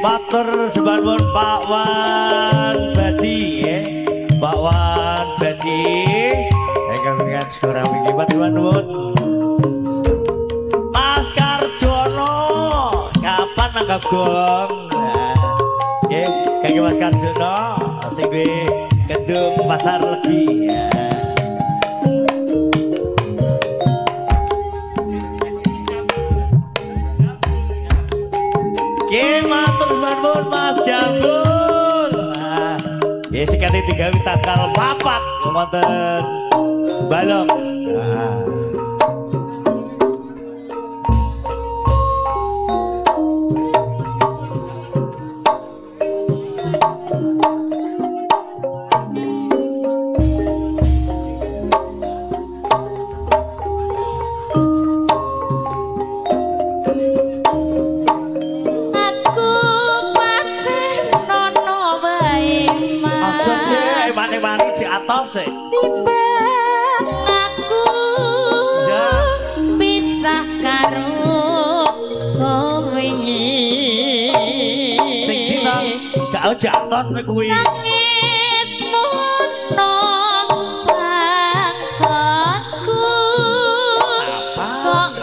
Matur sembah nuwun Pak Wan Badi nggih. Pak Wan Badi ingkang dengan segara wingi matur nuwun. Mas Karjono kapan nanggap gong? Nggih, kangge Mas Karjono sing Kendung Pasar Legi ya. Nggih, matur nuwun Mas Jambul. Nah, nggih sekali digawe tanggal 4 wonten Balong. Nah. Timbang aku pisah karo kowe. Sing dita gak jatos nek kuwi. Nangis mono pangkonku. Kok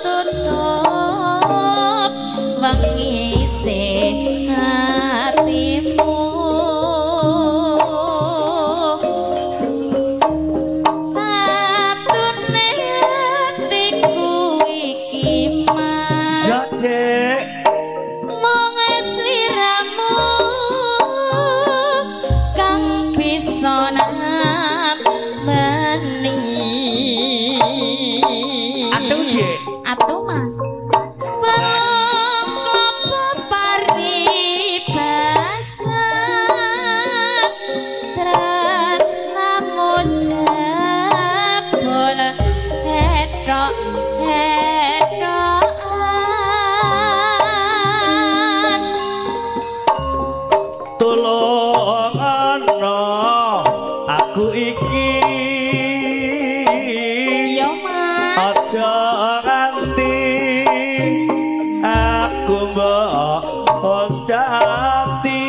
tutup wengi hatimu. Atuh Mas. Belum klopo paribasan tresnamu jebul ethok ethokan. Tulung ana aku iki. Iya Mas. Aja nganti aku mbok oncati.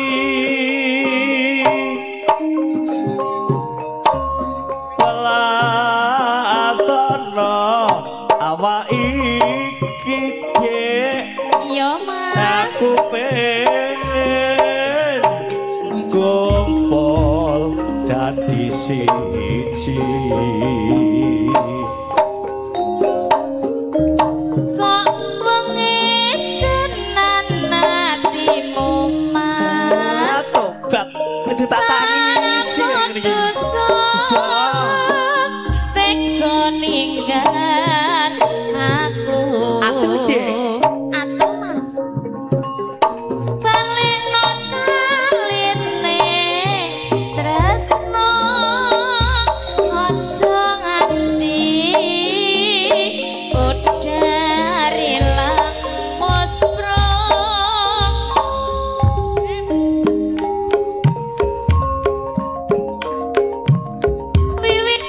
Pelatono awak iki Dik. Iya Mas. Aku pengen kumpul dadi siji. Kok wengis tenan atimu Mas. Tobat itu tak tangisi ngene iki. Tega ninggal aku. Atuh Dik. Atuh Mas. Balekno taline tresno aja nganti udar ilang muspro. Wiwit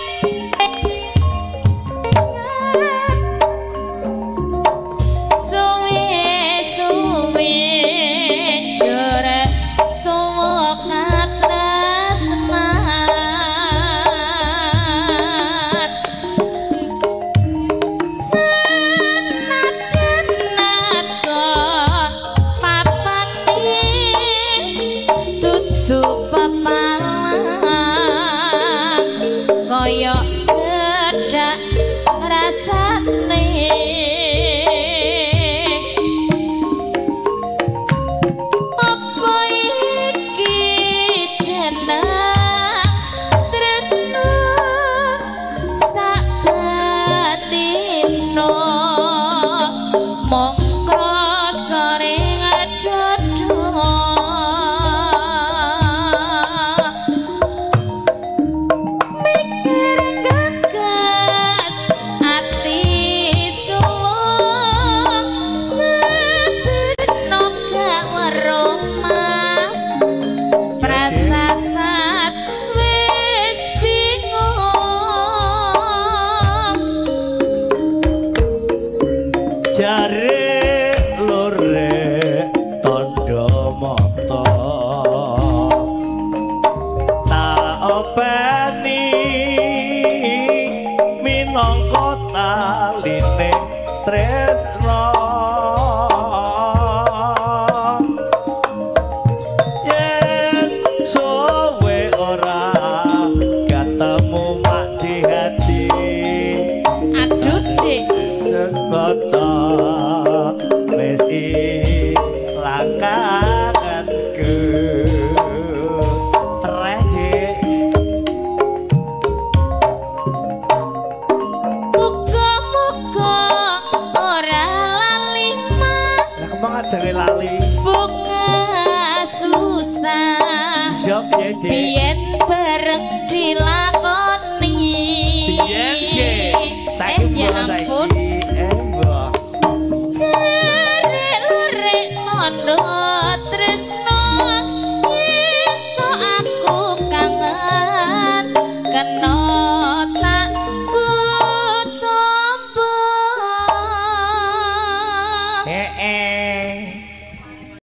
Openi minangka taline tresna yen suwe ora ketemu mak di hati. Aduh, Dik. Kota wis ilang kangenku. Treh, Dik. Muga-muga ora lali Mas. Lah kemong ajare lali. Bunga susah. Iya piye, Dik? Biyen bareng dilakoni.